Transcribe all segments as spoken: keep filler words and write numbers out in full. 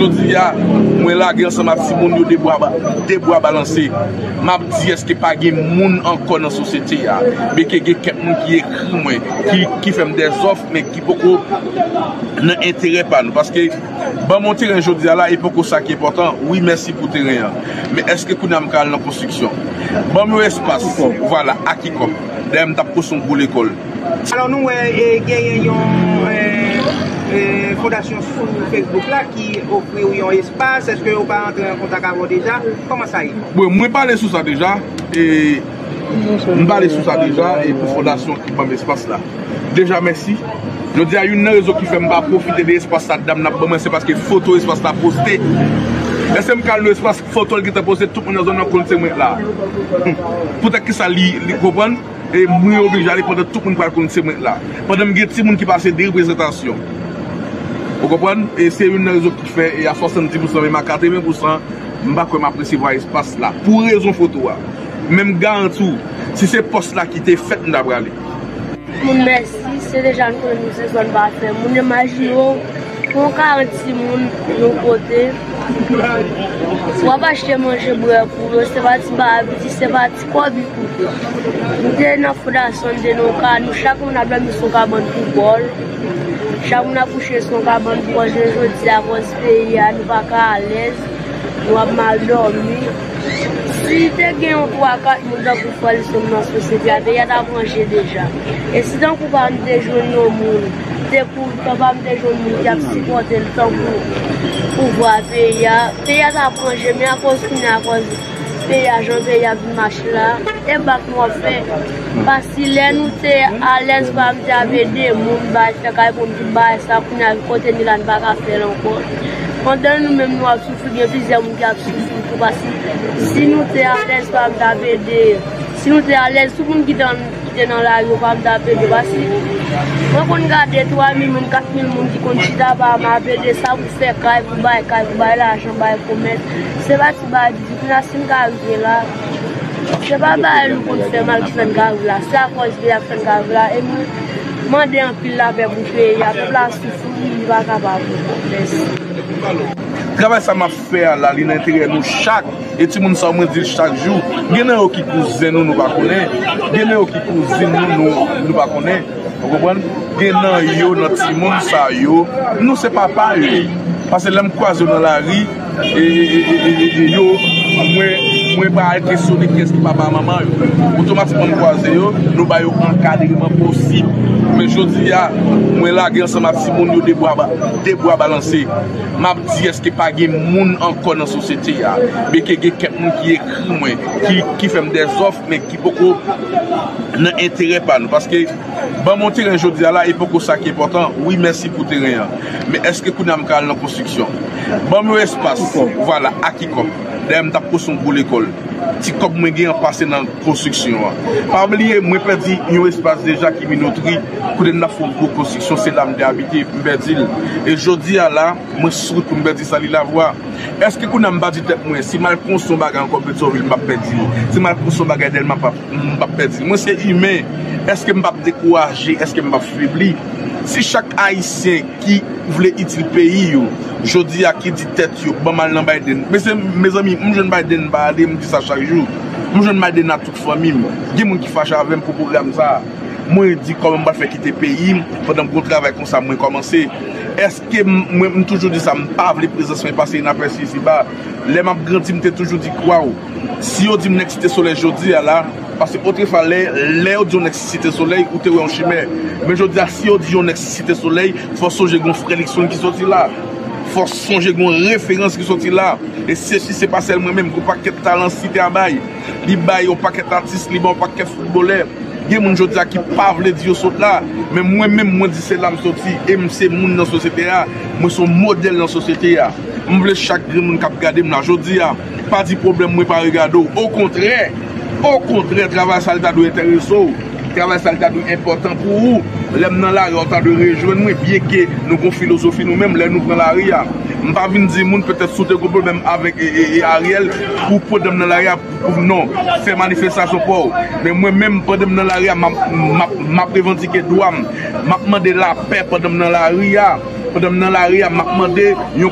Jodi a, mwen lage ansanm ak timoun yo de bwa, ba- de bwa balanse. M ap di, èske pa gen moun ankò nan sosyete a? Byen ke gen kèk moun ki ekri mwen, ki, ki fè m dèzòf, men ki poko nan enterè pa nou. Paske ban m yon teren jodi a la, e poko sa ki enpòtan. Wi, mèsi pou teren an. Men èske kounye a m ka al nan konstriksyon? Ban m yon espas, vwala, a kikòm. Dayè, m t ap konstwi yon gwo lekòl. Alò, nou wè e, genyen yon e, e, fondasyon sou Facebook la ki ofri w yon espas. Èske yo pa antre an kontak avè w deja? Kòman sa ye? Bon, mwen pale sou sa deja. E, m pale sou sa deja e pou fondasyon ki ban m espas la. Deja, mèsi. Jodi a, youn nan rezon ki fè m pa pwofite de espas sa dam nan ban mwen, se paske foto espas la poste. Lè se m ka al nan espas, foto l gentan poste, tout moun nan zòn nan konn se mwen k la. Poutèt ki sa li, li konprann? E mwen oblije ale pandan tout moun pral konn se mwen k la. Pandan m gen timoun ki pase de reprezantasyon. Ou konprann? E se youn nan rezon ki fè, e a swasanndiz pousan, menm a katreven pousan, m pa kwè m ap resevwa espas la. Pou rezon foto a. Men m garanti w, si se pòs la ki te fèt, m ta prale. Moun mèsi, se deja nou konnen nou se zòn pa fè. Moun imajine w, pou yon karant timoun yon kote, w ap achte manje bwè pou yo, se pa ti bagay piti, se pa ti kòb li koute. Nou te nan fondasyon, nou te nan yon ka, nou chak moun ap dòmi sou yon kabann pou bòl. Chak moun ap kouche sou yon kabann pou bòl, jounen jodi a, akòz peyi a, nou pa ka alèz, nou ap mal dòmi. Si te gen yon twa, kat moun tankou Falisson nan sosyete a, peyi a t ap ranje deja. E si tankou pa m te jwenn yon moun, te kou tan pa m te jwenn moun ki ap sipòte l tankou pouvwa peyi a, peyi a t ap ranje, men akòz kounye a, akòz peyi a, jan peyi a vin mache la, e bak nou ap fè. Paske lè nou te alèz pa m te ap ede moun, bay fè kay pou m tout bagay sa, kounye a kote n ye la n pa ka fè l ankò. Pandan nou menm nou ap soufri, gen plizyè moun ki ap soufri tou, paske si nou te alèz pa m t ap ede, si nou te alèz, tout moun ki te, ki te nan lari yo pa m t ap ede, paske mwen konn gade twa mil moun, kat mil moun ki konn chita pa m ap ede, sa pou fè kay, pou bay kay, pou bay lajan, bay komès. Se pa ti bagay piti, kounye a si m ka rive la, se pa bagay nou konn fè mal ki fè n ka rive la, se akòz peyi a ki fè n ka rive la, e mwen mande anpil lapè pou peyi a, pèp la soufri, li pa kapab ankò. Mèsi. Travay sa m ap fè a la, li nan enterè nou chak. E timoun sa yo, mwen di l chak jou. Gen nan yo ki kouzen nou, nou pa konnen. Gen nan yo ki kouzin nou, nou, nou pa konnen. Ou konprann? Gen nan yo, nan timoun sa yo, nou se papa yo. Paske lè m kwaze yo nan lari, e, e, e, e, e, e yo, mwen, mwen pa al kesyone kiyès ki papa manman yo. Otomatikman m kwaze yo, nou ba yo ankadreman posib. Men jodi a, mwen lage ansanm ak timoun yo de bwa, ba- de bwa balanse. M ap di, èske pa gen moun ankò nan sosyete a? Byen ke gen kèk moun ki ekri mwen, ki, ki fè m dèzòf, men ki poko nan enterè pa nou. Paske ban m yon teren jodi a la, e poko sa ki enpòtan. Wi, mèsi pou teren an. Men èske kounye a m ka al nan konstriksyon? Ban m yon espas, vwala, a kikòm. Dayè, m t ap konstwi yon gwo lekòl. Ti kòb mwen gen an pase nan konstriksyon an. Pa bliye, mwen pèdi yon espas deja ki Minotri, kote n ap fè yon gwo konstriksyon, se la m te abite, m pèdi l. E jodi a la, mwen sou wout pou m pèdi sa li Lavwa. Èske kounye a m pa di tèt mwen, si m al konstwi yon bagay ankò Petyonvil, m p ap pèdi l? Si m al konstwi yon bagay Dèlma, m p ap, m p ap pèdi l? Mwen se imen. Èske m p ap dekouraje? Èske m p ap febli? Si chak Ayisyen ki vle itil peyi yo, jodi a ki di tèt yo, ban m al nan Biden. Mesye, mezanmi, m jwenn Biden, m pa ale, m di sa chak jou. M jwenn Biden ak tout fanmi m. Gen moun ki fache avè m pou pwogram sa a. Mwen di kòman m pral fè kite peyi m pandan m gon travay konsa mwen kòmanse. Èske m, mwen, m toujou di sa, m pa vle prezans mwen pase inapèsi isiba. Lè m ap grandi, m te toujou di, waw, si yo di m nèg Site Solèy jodi a la, paske otrefwa, lè, lè yo di yon nèg Site Solèy, ou te wè yon chimè. Men jodi a, si yo di yon nèg Site Solèy, fò sonje gon frè Nixon ki soti la. Fò sonje gon referans ki soti la. E se si se pa sèl mwen menm, gon pakèt talan Site a bay. Li bay yon pakèt atis, li bay yon pakèt foutbolè. Gen moun jodi a ki pa vle di yo sot la, men mwen menm, mwen di se la m soti, e m se moun nan sosyete a, mwen se yon modèl nan sosyete a. M vle chak grenn moun k ap gade m la jodi a, pa di pwoblèm mwen pa regade w. Okontrè, okontrè, travay sa li ta dwe enterese w. Travay sa li ta dwe enpòtan pou ou. Lè m nan lari a, ou ta dwe rejwenn mwen, byen ke nou gon filozofi nou menm, lè nou pran lari a. M pa vin di moun, petèt si w te gon pwoblèm avèk e, e, e Ariel, ou pandan m nan lari a, ou non, fè manifestasyon pa w. Men mwen menm, pandan m nan lari a, m ap, m ap, m ap revandike dwa m. M ap mande lapè pandan m nan lari a. Pandan m nan lari a, m ap mande yon,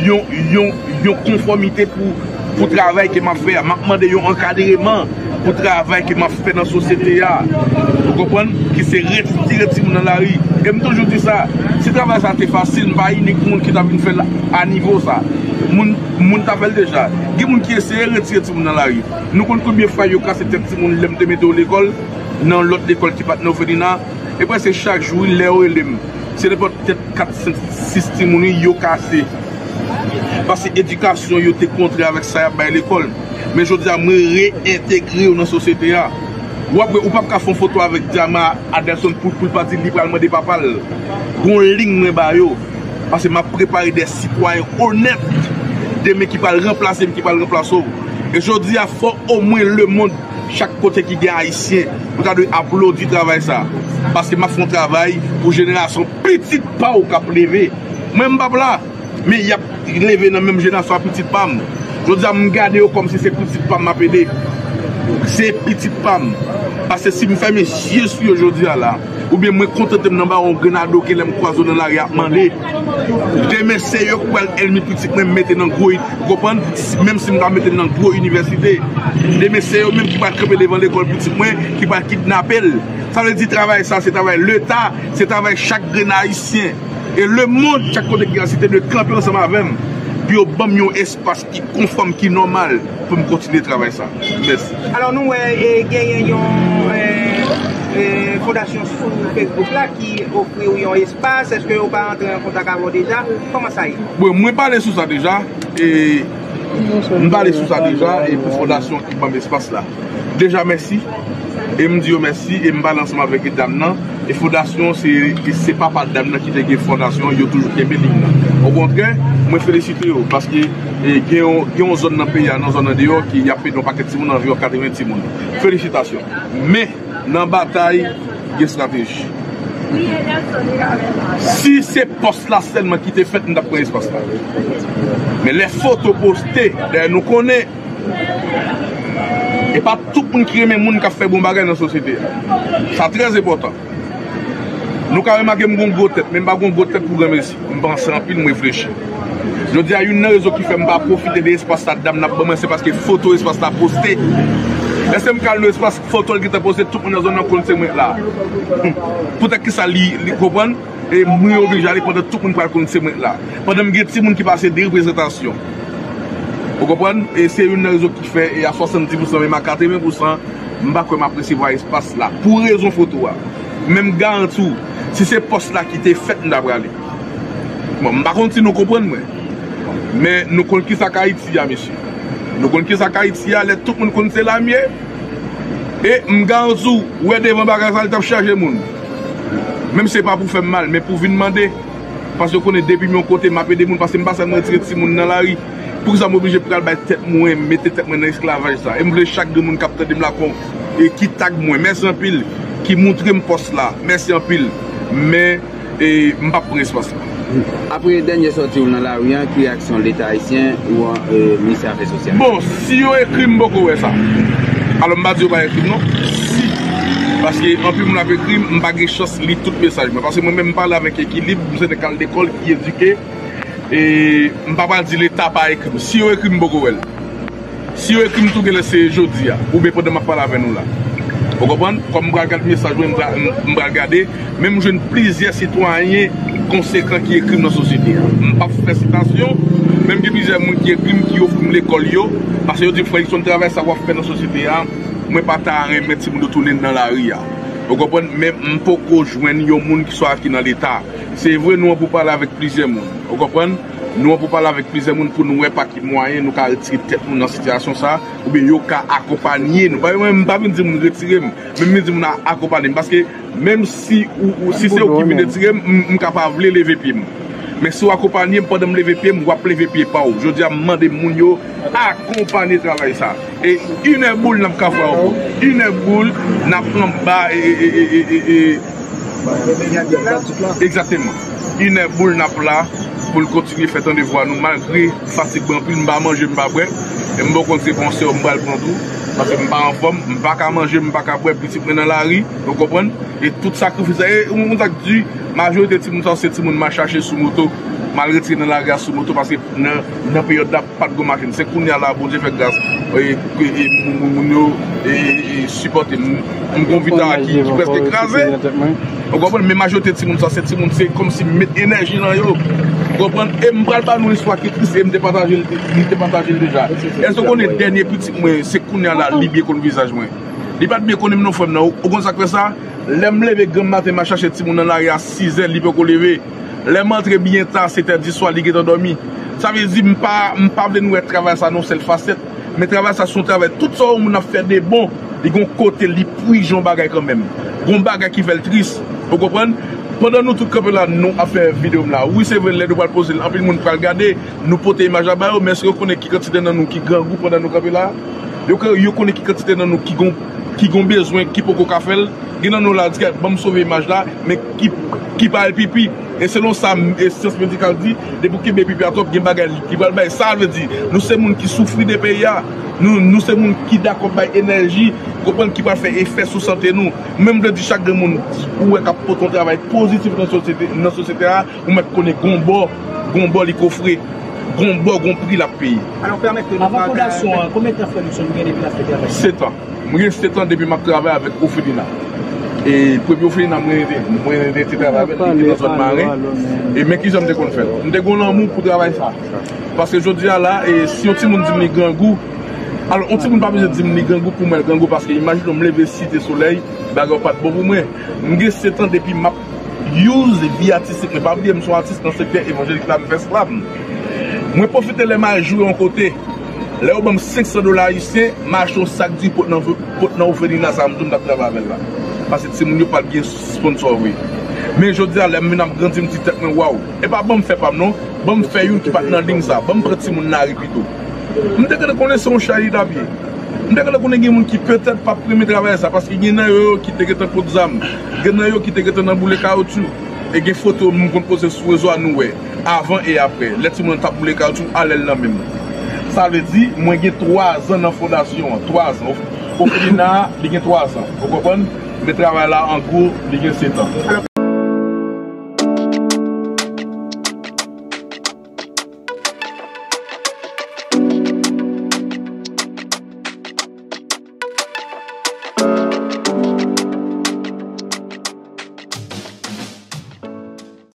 yon, yon, yon konfòmite pou, pou travay ke m ap fè a. M ap mande yon ankadreman pou travay ke m ap fè nan sosyete a. Ou konprann? Ki se retire timoun nan lari. E m toujou di sa, si travay sa te fasil, m pa inik moun ki ta vin fè l a nivo sa. Moun, moun ta fè l deja. Gen moun ki eseye retire timoun nan lari. Nou konn konbyen fwa yo kase tèt timoun lè m te mete yo lekòl, nan lòt lekòl ki pa t nan òfelina? E prèske chak jou, wi, lè yo rele m, se nenpòt tèt kat, senk, sis timoun, wi, yo kase. Paske edikasyon yo te kontrè avèk sa y ap bay lekòl. Men jodi a, mwen reyentegre yo nan sosyete a. W ap wè, ou p ap ka fè yon foto avèk Diama Adelson pou, pou l pa di li pral mande papa l. Gon liy mwen ba yo. Paske m ap prepare de sitwayen onèt demen ki pral ranplase m, ki pral ranplase w. E jodi a, fò omwen lemonn, chak kote ki gen Ayisyen, nou ta dwe aplodi travay sa. Paske m ap fè yon travay pou jenerasyon pitit pa w k ap leve. Mwen, m p ap la, men y ap leve nan menm jenerasyon a pitit pa m. Jodi a, m gade yo kòmsi se pitit pa m m ap ede. Se pitit pa m. Paske si m fèmen zye sou yo jodi a la, oubyen mwen kontante m nan ba yon grenn adoke lè m kwaze yo nan lari ap mande, demen se yo k pral ènmi pitit mwen, m mete nan gwo, ou konprann? Menm si m ta mete l nan gwo inivèsite, demen se yo menm ki pral kanpe devan lekòl pitit mwen, ki pral kidnape l. Sa vle di travay sa, se travay Leta, se travay chak grenn Ayisyen. E lemonn, chak kote ki gen Ayisyen, te dwe kanpe ansanm avè m pou yo ban m yon espas ki konfòm, ki nòmal pou m kontinye travay sa. Mèsi. Alò, nou wè, e, genyen yon, e, e, fondasyon sou Facebook la ki ofri w yon espas. Èske yo pa antre an kontak avè w deja? Kòman sa ye? Bon, mwen pale sou sa deja. E m pale sou sa deja. E pou fondasyon ki ban m espas la, deja mèsi. E m di yo mèsi. E m pale ansanm avèk dam nan. E fondasyon, se, se papa dam nan ki te gen fondasyon, yo toujou kenbe liy nan. Okontrè, mwen felisite yo, paske, e, gen yon, gen yon zòn nan peyi a, nan zòn andeyò, ki y ap ede yon pakèt timoun, anviwon katreven timoun. Felisitasyon. Men, nan batay, gen estrateji. Si se pòs la sèlman ki te fèt, m t ap pran espas la. Men lè foto poste, dayè nou konnen, e pa tout moun ki renmen moun k ap fè bon bagay nan sosyete a. Sa trè enpòtan. Nou ka remake m gon gwo tèt, men m pa gon gwo tèt pou granmesi. M panse anpil, m reflechi. Jodi a, youn nan rezon ki fè m pa pwofite de espas sa dam nan ap ban mwen, se paske foto espas la poste. Lèse m ka al nan espas, foto l gentan poste, tout moun nan zòn nan konn se mwen k la. Poutèt ki sa li, li konprann? E mwen oblije ale pandan tout moun pral konn se mwen k la. Pandan m gen timoun ki pase de reprezantasyon. Ou konprann? E se youn nan rezon ki fè, e a swasanndis pousan, menm a katreven pousan, m pa kwè m ap resevwa espas la. Pou rezon foto a. Men m garanti w, si se pòs la ki te fèt, m ta prale. Bon, m pa konn si nou konprann mwen. Men nou konn kisa k Ayiti a, mesye. Nou konn kisa k Ayiti a, lè tout moun konn se la m ye. E m garanti w, wè devan bagay sa, li t ap chaje moun. Menm si se pa pou fè m mal, men pou vin mande. Paske yo konnen depi m yon kote, m ap ede moun, paske m pa sèlman retire timoun nan lari. Poukisa m oblije pral bay tèt mwen, mete tèt mwen nan esklavaj sa? E m vle chak grenn moun k ap tande m la kon, e ki tag mwen, mèsi anpil, ki moutre m pòs la, mèsi anpil. Men, e m p ap pran espas la. Apre dènye sòti w nan lari a, ki reyaksyon Leta ayisyen ou, e, Ministè Afè Sosyal? Bon, si yo ekri m, m poko wè sa. Alò, m pa di yo pa ekri m non. Si. Paske anpil moun ap ekri m, m pa gen chans li tout mesaj mwen. Paske mwen menm, m pale avèk ekilib, m se nèg k al lekòl, ki edike. E m pa pral di Leta pa ekri m. Si yo ekri m, m poko wè l. Si yo ekri m tou, genlè se jodi a, oubyen pandan m ap pale avè nou la. Ou konprann? Kòm m pral gade mesaj mwen, m pral, m, m pral gade. Men m jwenn plizyè sitwayen konsekan ki ekri m nan sosyete a. M p ap fè sitasyon, men m gen plizyè moun ki ekri m, ki ofri m lekòl yo, paske yo di m, "Frè Elson, travay sa w ap fè nan sosyete a, mwen pa ta renmen timoun yo tounen nan lari a." Ou konprann? Men m poko jwenn yon moun ki swa ki nan Leta. Se vre, nou an pou pale avèk plizyè moun. Ou konprann? Nou an pou pale avèk plizyè moun pou nou wè pa ki mwayen nou ka retire tèt nou nan sitiyasyon sa, oubyen yo ka akonpanye nou. Pa, mwen, m pa vin di moun retire m, men m vin di moun a-, akonpanye m. Paske menm si ou, ou, si se ou ki vin retire m, m, m ka pa vle leve pye m. Men si w akonpanye m, pandan m leve pye m, w ap leve pye pa w. Jodi a, m mande moun yo akonpanye travay sa. E inè boul n ap ka fè ankò. Inè boul n ap anba e, e, e, e, e, e, e, egzakteman. Inè boul n ap la pou n kontinye fè tande vwa nou malgre fatig mwen anpil, m pa manje, m pa bwè. E m poko konn se konsèy m pral pran tou, paske m pa anfòm, m pa ka manje, m pa ka bwè, pitit mwen nan lari, ou konprann? E tout sakrifis sa, e yon, yon sa k di, Majorite timoun sa yo se timoun m al chache sou moto, m al retire nan lari a sou moto, paske nan, nan peryòd la, pa t gen machin. Se kounye a la, Bondye fè gras, e, e, e, moun, moun, moun yo, e, e, e, sipòte m. M gen yon Vitara ki, ki prèske kraze. Ou konprann? Men majorite timoun sa, se timoun, se kòmsi m met enèji nan yo. Ou konprann? E m pral ba nou istwa ki tris, e m te pataje l, m te pataje l deja. Èske w konnen dènye pitit mwen, se kounye a la, li byen konn vizaj mwen? Li pa t byen konnen m non, frè m nan. Ou, ou konn sa k fè sa? Lè m leve granm maten, m al chache timoun nan lari a sizè, li poko leve. Lè m antre byen ta, setè diswa, li gentan dòmi. Sa vle di, m pa, m pa vle nou wè travay sa nan yon sèl fasèt. Men travay sa se yon travay, tout sa yon moun ap fè de bon, li gon kote li pwijan yon bagay kanmenm. Gon bagay ki fè l tris. Ou konprann? Pandan nou tout kanpe la, nou ap fè videyo m la. Wi, se vre, lè nou pral poze l, anpil moun pral gade, nou pote imaj la ba yo, men èske yo konnen ki kantite nan nou ki grangou pandan nou kanpe la? Yo, yo konnen ki kantite nan nou ki gon, ki gon bezwen, ki poko ka fè l? Gen nan nou la, di, "Gad, ban m sove imaj la," men ki, ki pa al pipi. E selon sa, e syans medikal di, depi w kenbe pipi a twòp, gen bagay li, li pral bay. Sa vle di, nou se moun ki soufri de peyi a. Nou, nou se moun ki dakò bay enèji, konprann, ki pral fè efè sou sante nou. Men m vle di chak grenn moun ou wè k ap pote yon travay pozitif nan sosyete, nan sosyete a, ou mèt konnen gon bò, gon bò li kofre, gon bò, gon pri l ap peye. Alò, pèmèt ke nou... Avan fondasyon an, konbyen tan frè Luckson gen depi l ap fè travay sa? Sèt an. Mwen gen sèt an depi m ap travay avèk Ofelina. E premye Ofelina mwen rete, mwen rete travay avè l, li te nan zòn Maren. E men kijan m te konn fè l. M te gen lanmou pou travay sa. Paske jodi a la, e si yon timoun di m li grangou, alò, yon timoun pa bezwen di m li grangou pou mwen l grangou, paske imajine w, m leve Site Solèy, bagay yo pa t bon pou mwen. M gen sèt an depi m ap use vi atistik mwen. Pa bliye, m se yon atis nan sektè evanjelik la, m fè slam. Mwen pwofite lè m al jwe yon kote. Lè yo ban m senk san dola ayisyen, m achte yon sak diri pot nan, pot nan Ofelina sa, m di w m t ap travay avè l la. Paske timoun yo pa t gen sponsò vre. Men jodi a, lè m vin ap grandi, m di tèt mwen, "Waw, e pa ban m fè pa m non, ban m fè youn ki pa t nan liy sa, ban m pran timoun lari pito." M te gentan konnen se yon chay li t ap ye. M te gentan konnen gen moun ki petèt p ap renmen travay sa, paske gen nan yo ki te gentan pot zam, gen nan yo ki te gentan nan boule kawotchou. E gen foto m konn poste sou rezo a, nou wè. Avan e aprè. Lè timoun nan t ap boule kawotchou, alè l nan men m. Sa vle di, mwen gen twa zan nan fondasyon an. Twa zan. Ofelina, li gen twa zan. Ou konprann? Men travay la, an gwo, li gen sèt an. Alò,